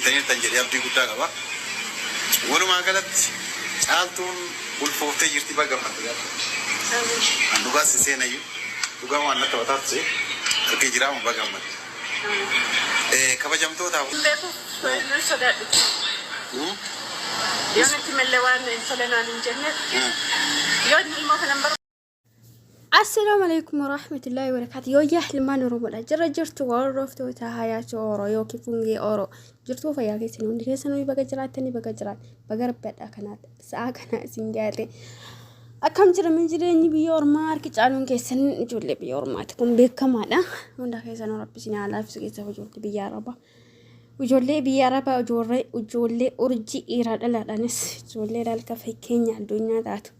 Argitaniirtan jedhee abdii guddaa qaba. Walumaa galatti Caaltuun ulfooftee jirti, baga gammadde gaafa. An dhugaa sin seenayyuu dhugaa waan natti taphataa ture argee jiraa, baga gammadde. Kabajamtootaaf. Hin beekuuf nan sodaadhu. Yoo natti mallee waan hin tolle naan hin jenneef, yoo inni ilmoo kana hin Assalaamu alaikum warahmatullahi wabarakatuh. Yooyyaa ilmaan Oromoodha. Jirra jirtu hordoftoota Hayaachoo Oro yookiin Fungee Oro. Jirtuu fayyaa keessanii hundi keessanuu baga jiraattanii, baga jiraat. Baga rabbi kanaa sa'a kana isin gaate. Akkam jira min jireenyi biyya ormaa? Harki caaluun keessan ijoollee biyya ormaati. Kun beekamaadha. Hunda keessanuu Rabbi isin haa laaffisu, keessa ijoollee biyya Arabaa. Ijoollee biyya Arabaa, ijoollee urjii dhiiraa dhalaadhaanis ijoollee ilaalka fakkeenya addunyaa taatu.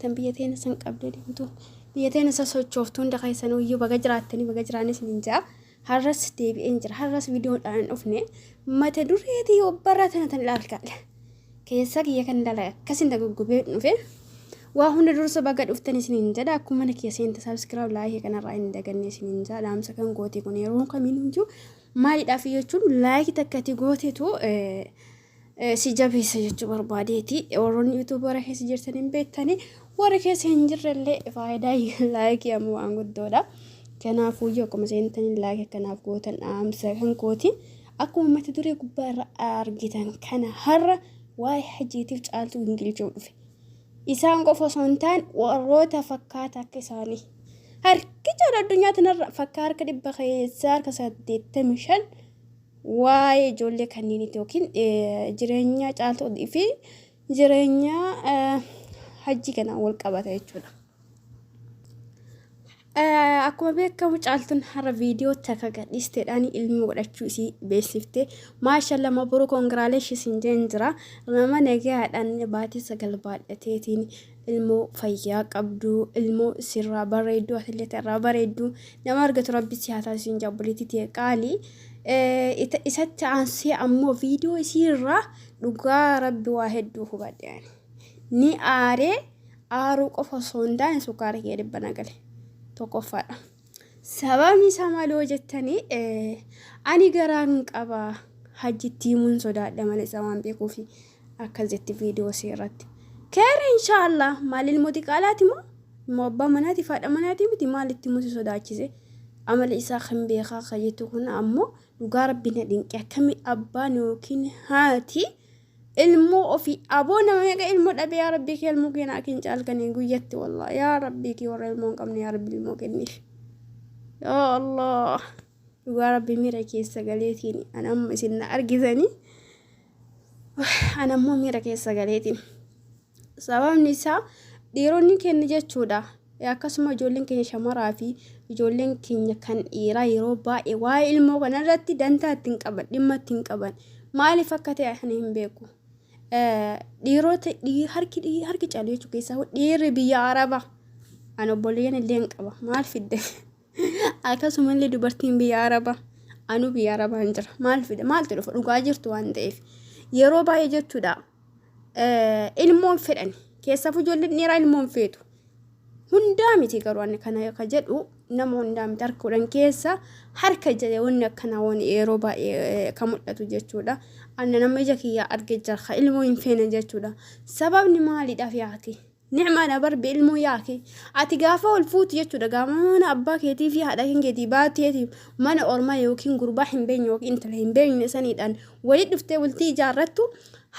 Tan biyya teena san qabdee deemtu, biyya teena san sochooftu, hunda keessanuu iyyuu baga jiraattanii, baga jiraanis niin ja'a. Har'as deebi'een jira. Har'as viidiyoodhaan hin dhufne, mata dureetii obbarraa tana tan ilaalkaadha. Keessa kiyya kan ilaala akkasin daguggubee dhufe. Waa hunda dursa baga dhuftan isiniin jedha. Akkuma mana kiyya seenta subscribe, like kanarraa hin daganne isiniin jedha. Dhaamsa kan goote kun yeroo kamiin iyyuu maaliidhaaf jechuun like takka ati gootetu si jabeessa jechuu barbaadeeti. Warroonni yuutuubara keessa jirtan hin beektani. Warri keessa hin jirrellee faayidaa like ammoo waan guddoodha. Kanaafuu akkuma seentanii like akkanaaf gootan dhaamsa kan kooti. Akkuma mata duree gubbaa irra argitan kana, har'a waa'ee Hajjiitiif Caaltuu gingilchuu dhufe. Isaan qofa osoo hin taane, warroota fakkaata akka isaanii. Harki caalu addunyaa tanarra fakkaa harka 100 keessaa harka 85 waa'ee ijoollee kanneeniiti yookiin jireenya Caaltuu fi jireenya Hajjii kanaan wal qabata jechuudha. Akkuma beekamu Caaltuun har'a viidiyoo takka gadhiisteedhaan ilmi godhachuu isii beeksifte. Maashaallah, mabruk, congratulations hin jeen jira. Nama nagayaadhaan baatii 9 baadhateetiin ilmoo fayyaa qabdu, ilmoo sirraa bareedduu, atillee irraa bareedduu nama argatu Rabbi si haa taasisu hin jabbuliitii ta'e qaalii. Isatti aansee ammoo viidiyoo isiirraa dhugaa Rabbi waa hedduu hubadhe ani. Ni aaree, aaruu qofa osoo hin taane sukkaara kiyya 100 na gale. Tokkoffaadha. Sababni isaa maal yoo jettanii, ani garaan qaba, Hajjitti himuun sodaadha malee isa waan beekuufi akkas jetti viidiyoo isii irratti. Keera inshaallah, maal ilmoo xiqaalaati moo immoo abbaa manaati fi haadha manaati miti, maal itti himuun si sodaachise? Amala isaa kan beekaa kan jettu kun ammoo dhugaa Rabbi na dhinqe. Akkami abbaan yookiin haati ilmoo ofii, aboo nama meeqa ilmoo dhabee? Yaa Rabbii kee ilmoo kee naa kenni caalkanii guyyatti, wallah, yaa Rabbii kee warra ilmoo hin qabne yaa Rabbi ilmoo kenniif. Yaa Allah, dhugaa Rabbi miira keessa galeetiin an amma isin na argitanii, an ammoo miira keessa galeetiin. Sababni isaa dhiironni keenya jechuudha, akkasuma ijoolleen keenya shamaraa fi ijoolleen keenya kan dhiiraa yeroo baay'ee waa'ee ilmoo kanarratti dantaa ittiin qaban, dhimma ittiin qaban maaliif akka ta'e ani hin beeku. Dhiirota harki caalu jechuu keessaa dhiirri biyya Arabaa, an obboleeyyan illee hin qaba, maal fidde? Akkasumallee dubartiin biyya Arabaa, anuu biyya Arabaa hin jira, maal fide, maaltu dhufa? Dhugaa jirtu waan ta'eef yeroo baay'ee jechuudha ilmoon fedhan, keessaafuu ijoolleen dhiiraa ilmoon feetu. Hundaa miti garuu, ani kana ka jedhu nama hundaa miti, harka 10 keessa harka jedhe wanni akkanaa waan yeroo baay'ee kan mul'atu jechuudha. Ani nama ija kiyyaa arge jira ka ilmoo hin feene jechuudha. Sababni maaliidhaaf yaaki? Nicmaadha barbe ilmoo yaaki. Ati gaafa ol fuutu jechuudha, gaafa mana abbaa keetii fi haadha keetii baateeti mana ormaa yookiin gurbaa hin beekne yookiin intala hin beekne saniidhaan walitti dhuftee bultii ijaarrattu,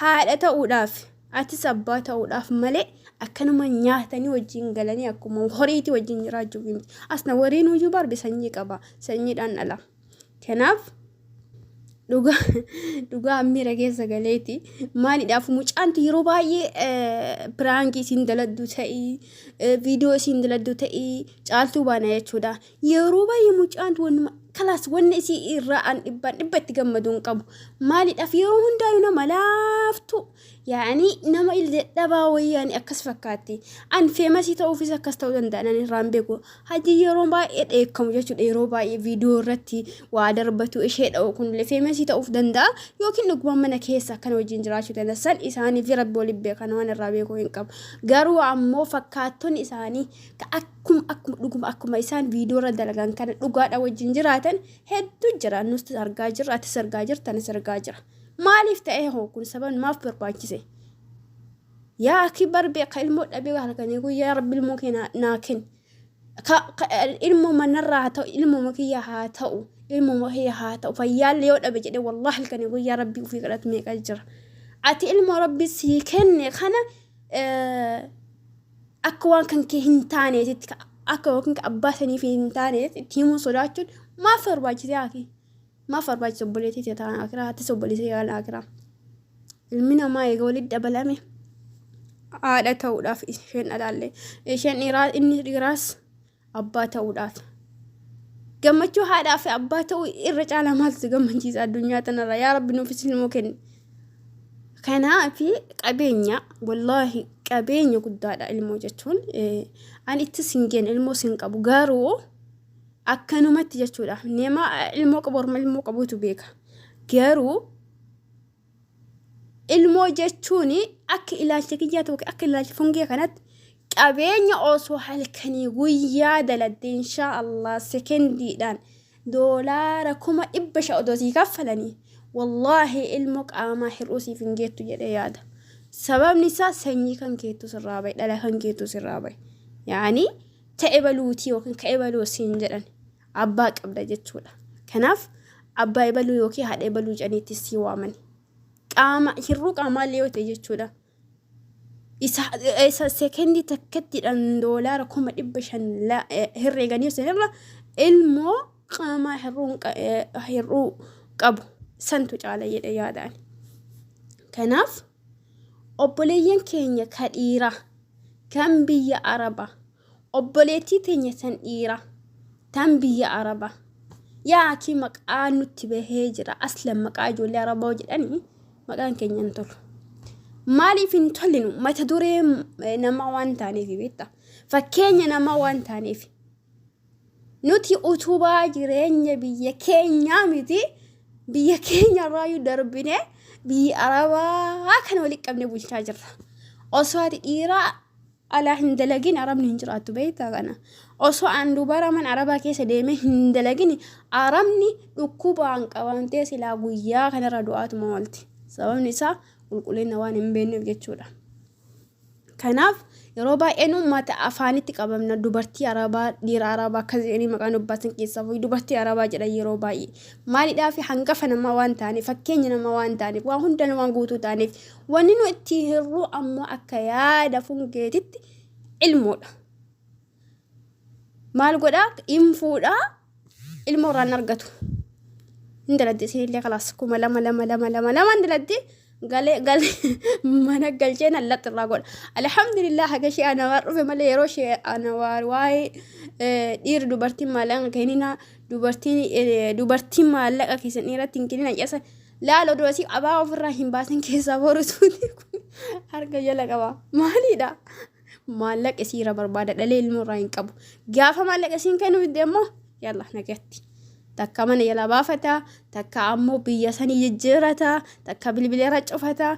haadha ta'uudhaaf atis abbaa ta'uudhaaf malee akkanuma nyaatanii wajjin galanii akkuma horiitii wajjin jiraachuuf miti. Asna wariin iyyuu barbe sanyii qaba. Sanyiidhaan dhala. Kanaaf dhugaa dhugaa miira keessa galeeti. Maaliidhaaf mucaantu yeroo baay'ee prank isiin daladdu ta'ii, viidiyoo isiin daladdu ta'ii, Caaltuu baana jechuudha. Yeroo baay'ee mucaantu wannuma kalaas wanni isii irraa an dhibbaan dhibba itti gammadu hin qabu. Maaliidhaaf yeroo hundaayyuu nama laaftu, yaani nama dadhabaa wayii yaani akkas fakkaatti. An famous ta'uufis akkas ta'uu danda'a, nan irraa hin beeku. Hajji yeroo baay'ee dheekkamu jechuudha, yeroo baay'ee viidiyoo irratti waa darbatu, ishee dha'u kunillee famous ta'uuf danda'a yookiin dhugumaan mana keessa akkana wajjin jiraachuu danda'a. San isaanii fi Rabbi waliin beekan, waan irraa beekuu hin qabu. Garuu ammoo fakkaattonni isaanii akkuma dhuguma akkuma isaan viidiyoo irra dalagan kana dhugaadha wajjin jiraatan hedduu jira. Nus argaa jirra, atis argaa jirta, anis argaa jira. Maaliif ta'ee hoo kun sababni maaf barbaachise? Yaa akii bar beeka ilmoo dhabee halkanii guyyaa rabbi ilmoo kee naa kenni. Ilmoo manarraa haa ta'u ilmoo kiyya haa ta'u ilmoo kiyya haa ta'u fayyaallee yoo dhabe jedhee wallaahi halkanii guyyaa rabbii ofii kadhatu meeqa jira. Ati ilmoo rabbi sii kenne kana akka waan kan kee hin taaneetitti akka yookiin abbaa saniif hin taaneetitti itti himuu sodaachuun maaf barbaachisee haakii? Maaf barbaachisa obboleettii tee ta'an akiraa attis obboleettii ta'an akiraa. Ilmi namaa eega walitti dabalame haadha ta'uudhaaf isheen dhalaallee isheen dhiiraa inni dhiiraas abbaa ta'uudhaaf. Gammachuu haadhaa fi abbaa ta'uu irra caalaa maaltu si gammachiisa addunyaa tanarra yaa rabbi nuufis ilmoo kenni. Kanaaf qabeenya wallaahi qabeenya guddaadha ilmoo jechuun ani ittis hin geenne ilmoo sin qabu garuu akkanumatti jechuudha. Nama ilmoo qabu orma ilmoo qabutu beeka. Garuu ilmoo jechuun akka ilaalcha kiyyaa tokko akka ilaalcha fungee kanatti qabeenya osoo halkanii guyyaa daladde inshaa Allah sekendiidhaan doolaara 500,000 odoo sii kaffalanii wallaahi ilmoo qaamaa hir'uu siif hin geettu jedhee yaada. Sababni isaa sanyii kan keettu sirraa bahe dhala kan keettu sirraa bahe. Yaani ta ebaluutii yookiin ka ebaluu siin jedhan abbaa qabda jechuudha. Kanaaf abbaa ebaluu yookiin haadha ebaluu jedhaniitti sii waamani. Qaama hir'uu qaamaallee yoo ta'e jechuudha. Isa sekendii takkattiidhaan doolaara 500,000 herreeganii sanirra ilmoo qaamaa hir'uu qabu santu caala jedhe yaadaan. Kanaaf obboleeyyan keenya ka dhiiraa kan biyya Arabaa obboleettii teenya tan dhiiraa tan biyya Arabaa yaa akii maqaa nutti bahee jira aslan maqaa ijoollee Arabaa jedhanii maqaan keenya hin tolu. Maaliif hin tolinu mata duree namaa waan taaneef beekta fakkeenya namaa waan taaneef nuti utubaa jireenya biyya keenyaa miti biyya keenya irraayyuu darbine biyya Arabaa kana walitti qabne bulchaa jirra. Osoo ati dhiiraa alaa hin dalagin Arabni hin jiraattu beektaa kana. Osoo an dubara mana Arabaa keessa deemee hin dalagin Arabni dhukkubaan qabamtee silaa guyyaa kanarra du'aatuma oolti. Sababni isaa qulqullina waan hin beekneef jechuudha. Kanaaf yeroo baay'ee nu mata afaanitti qabamna dubartii Arabaa dhiira Arabaa akkas jedhanii maqaa nu baasan keessaa fuyi dubartii Arabaa jedhan yeroo baay'ee. Maalidhaa fi hangafa namaa waan taaneef fakkeenya namaa waan taaneef waan hunda namaa guutuu taaneef wanni nu itti hirruu ammoo akka yaada fungeetitti ilmoodha. Maal godhaa? In fuudhaa ilmoo irraa hin argatu. Hin daladdi isinillee kalaas 2000 2 2 2 2 hin daladdi galee galee mana galchee nan laxxi irraa godha. Alhamdulillah haga ishee anawaar dhufe malee yeroo ishee anawaar waa'ee dhiirri dubartiin maallaqa kennina dubartiin dubartiin maallaqa keessan dhiiratti hin kennina jedhasa laal odoo asii abaa ofirraa hin baasin keessaa borutuuti kun harka jala qaba maaliidha? Maallaqa isii irra barbaada dhalee ilmoo irraa hin qabu. Gaafa maallaqa isiin kennuu didde immoo yalla nagatti. Takka mana jala baafata, takka ammoo biyya sanii jijjiirata, takka bilbila irra cufata.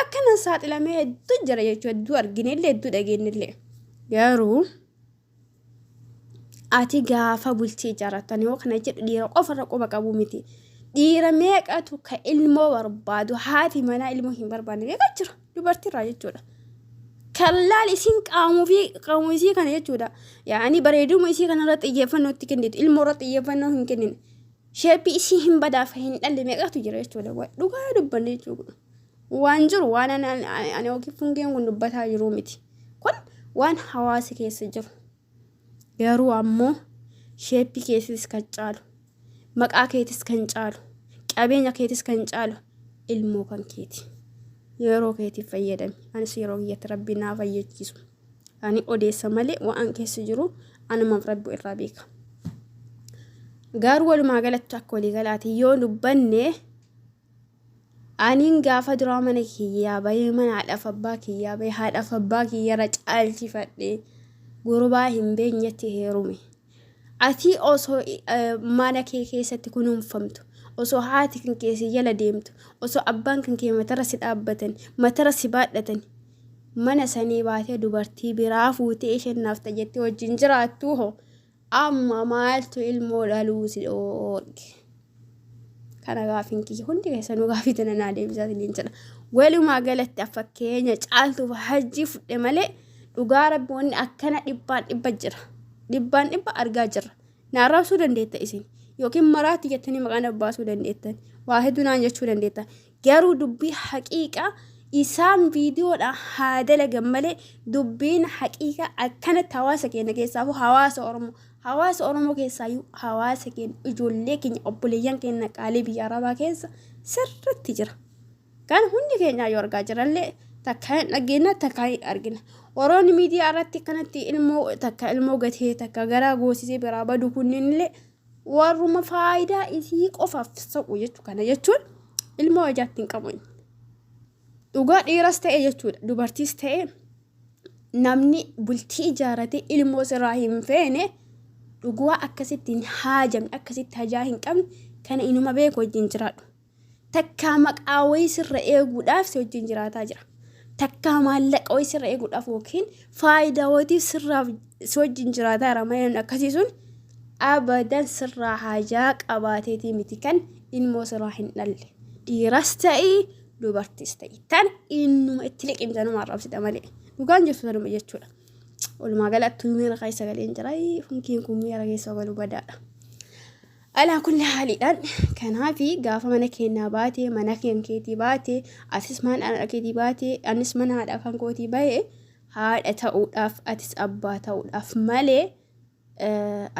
Akkanan saaxilamee hedduu jira jechuudha. Hedduu arginellee hedduu dhageenyellee. Garuu ati gaafa bultii ijaarrattan yoo kana jedhu dhiira qofarra quba qabu miti. Dhiira meeqatu ka ilmoo barbaadu haati manaa ilmoo hin barbaanne meeqa jira dubartiirraa jechuudha. Kan laal isiin qaamuu fi qaamuu isii kana jechuudha. Yaani bareeduma isii kanarra xiyyeeffannoo itti kennitu ilmoo irra xiyyeeffannoo hin kennine. Sheeppii isii hin badaafa hin dhalle meeqatu jira jechuudha. Dhugaa dubbanne jechuudha. Waan jiru waan ani yookiin fungeen kun dubbataa jiru miti. Kun waan hawaasa keessa jiru. Garuu ammoo sheeppii keetis kan caalu, maqaa keetis kan caalu, qabeenya keetis kan caalu ilmoo kan keeti. Yeroo keetiif fayyadami. Anis yeroo kiyyatti rabbi naa fayyachiisu. Ani odeessa malee waan keessa jiru anumaaf rabbi irraa beeka. Garuu walumaa galatti akka walii galaati yoo dubbanne Aniin gaafa duraa mana kiyyaa bahee mana haadhaaf abbaa kiyyaa bahee haadhaaf abbaa kiyyarra caalchifadhe gurbaa hin beeknetti heerume. Ati osoo mana kee keessatti kunuunfamtu, osoo haati kan kee si jala deemtu, osoo abbaan kan kee matarra si dhaabbatan, matarra si baadhatan mana sanii baatee dubartii biraa fuutee isheen naaf ta'a jettee wajjin jiraattu hoo amma maaltu ilmoo dhaluu si dhoorge? Kana gaafiin kiyya hundi keessanuu gaafii tana naa deebisaa isiniin jedha. Walumaa galatti fakkeenya caaltuuf hajjii fudhe malee dhugaa rabbi wanni akkana dhibbaan dhibba jira. Dhibbaan dhibba argaa jirra. Na arrabsuu dandeetta isin yookiin maraatti jettanii maqaa na baasuu dandeettan. Waa hedduu naan jechuu dandeetta. Garuu dubbii haqiiqaa isaan viidiyoodhaan haa dalagan malee dubbiin haqiiqaa akkanatti hawaasa keenya keessaafuu hawaasa Oromoo hawaasa Oromoo keessaayyuu hawaasa keenya ijoollee keenya obboleeyyan keenya qaalii biyya Arabaa keessa sirriitti jira. Kan hundi keenyaa yoo argaa jirallee takka hin dhageenya takka hin argina. Warroonni miidiyaa irratti akkanatti ilmoo takka ilmoo gatee takka garaa goosisee biraa badu kunniin illee warruma faayidaa isii qofaaf soqu jechuu kana jechuun ilmoo ijaatti hin qabu. Dhugaa dhiiras ta'e jechuudha dubartiis ta'e namni bultii ijaarate ilmoo sirraa hin feene dhugaa akkasitti hin haajamne akkasitti hajaa hin qabne kana inuma beeku wajjin jiraadhu. Takkaa maqaa wayii sirra eeguudhaaf si wajjin jiraataa jira. Takkaa maallaqa wayii sirra eeguudhaaf yookiin faayidaa wayiitiif sirraaf si wajjin jiraataa jira malee namni akkasii sun abadan sirraa hajaa qabaateetii miti kan ilmoo sirraa hin dhalle. Dhiiras ta'ii dubartis ta'i. Tan innuma itti liqimsanuma arrabsita malee. Dhugaan jirtu tanuma jechuudha. Walumaa galatti miira keessa galeen jira. Funkiin kun miira keessa galu badaadha. Alaa kulli haaliidhaan kanaafi gaafa mana keenyaa baate mana keetii baate atis mana haadha keetii baate anis mana haadha kan kootii bahe haadha ta'uudhaaf atis abbaa ta'uudhaaf malee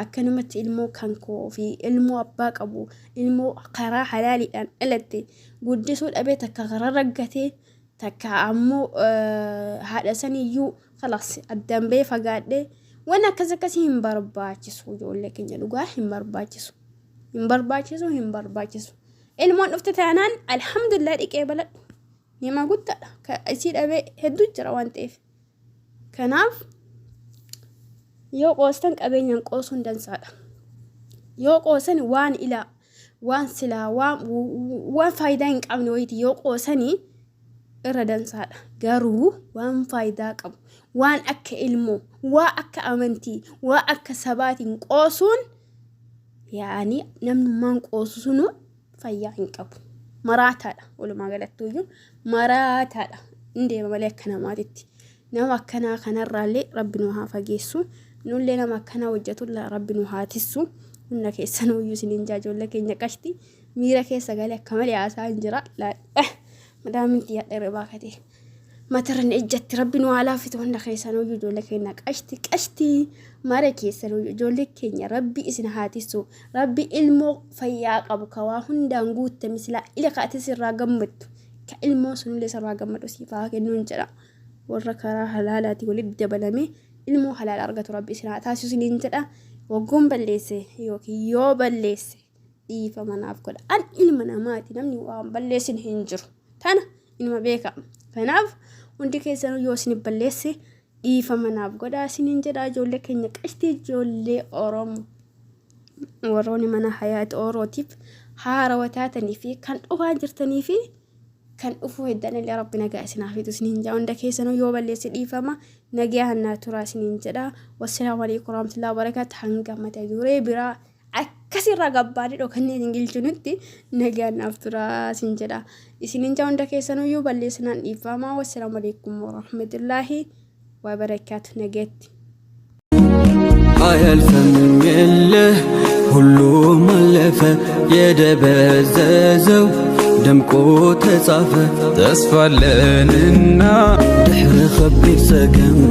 akkanumatti ilmoo kan koo fi ilmoo abbaa qabu ilmoo karaa halaaliidhaan dhalatte guddisuu dhabee takka karaa raggatee takka ammoo haadha saniyyuu kalaas addaan bahee fagaadhee waan akkas akkasii hin barbaachisu ijoollee keenya dhugaa hin barbaachisu hin barbaachisu hin barbaachisu ilmoon dhufte taanaan alhamdulillah dhiqee baladhu nima guddaadha isii dhabee hedduu jira waan ta'eef kanaaf yoo qoostan qabeenyaan qoosuun dansaadha yoo qoosan waan ilaa waan silaa waan waan faayidaa hin qabne wayiiti yoo qoosanii irra dansaadha. Garuu waan faayidaa qabu waan akka ilmoo waa akka amantii waa akka sabaatiin qoosuun yaani namnummaan qoosu sunu fayyaa hin qabu. Maraataadha walumaa galattuuyyuu maraataadha. Hin deema malee akka namaatitti. Nama akkanaa kanarraallee rabbi nu haa fageessu. Nullee nama akkanaa hojjetullaa rabbi nu haa tissu. Hunda keessanuyyuu isiniin jaa ijoollee keenya qashti. Miira keessa galee akka malee haasaa hin jira. Madaamin xiyyaa dheerebaa katee. Matarra ni ejjatti rabbi nu haa laaffisu hunda keessanuyyuu ijoollee keenya qashti qashti mara keessanuyyuu ijoollee keenya rabbi isin haa tissu. Rabbi ilmoo fayyaa qabu ka waa hundaan guuttame silaa ila ka ati sirraa gammaddu ka ilmoon sunillee sirraa gammadu siif haa kennuun jedha. Warra karaa halaalaatiin walitti dabalamee ilmoo halaala argatu rabbi isin haa taasisu isiniin jedha. Waggoon balleesse yookiin yoo balleesse dhiifama naaf godha. An ilma namaati namni waan balleessin hin jiru. Tana inuma beeka. Kanaaf hundi keessanuu yoo isin balleesse dhiifama naaf godha isiniin jedha ijoollee keenya qashtii ijoollee Oromoo. Warroonni mana hayaati Orootiif haarawa taatanii fi kan dhufaa jirtanii fi kan dhufuu heddan illee rabbi nagaa isin haa fidu isiniin jedha hunda keessanuu yoo balleesse dhiifama nagaa hannaa turaa isiniin jedha wassalaamu alaikum warahmatullahi wabarakaatu hanga mata duree biraa akkasirraa gabbaadee dhokannee isin gilchinutti nagaan naaf turaa isin jedha isiniin jedha hunda keessanuu yoo balleessinaan dhiifama wassalaamu alaikum warahmatullahi wabarakaatu nagaatti. አያልፍም የለህ ሁሉም አለፈ የደበዘዘው ደምቆ ተጻፈ ተስፋለንና ድሕሪ ከቢድ ጸገም።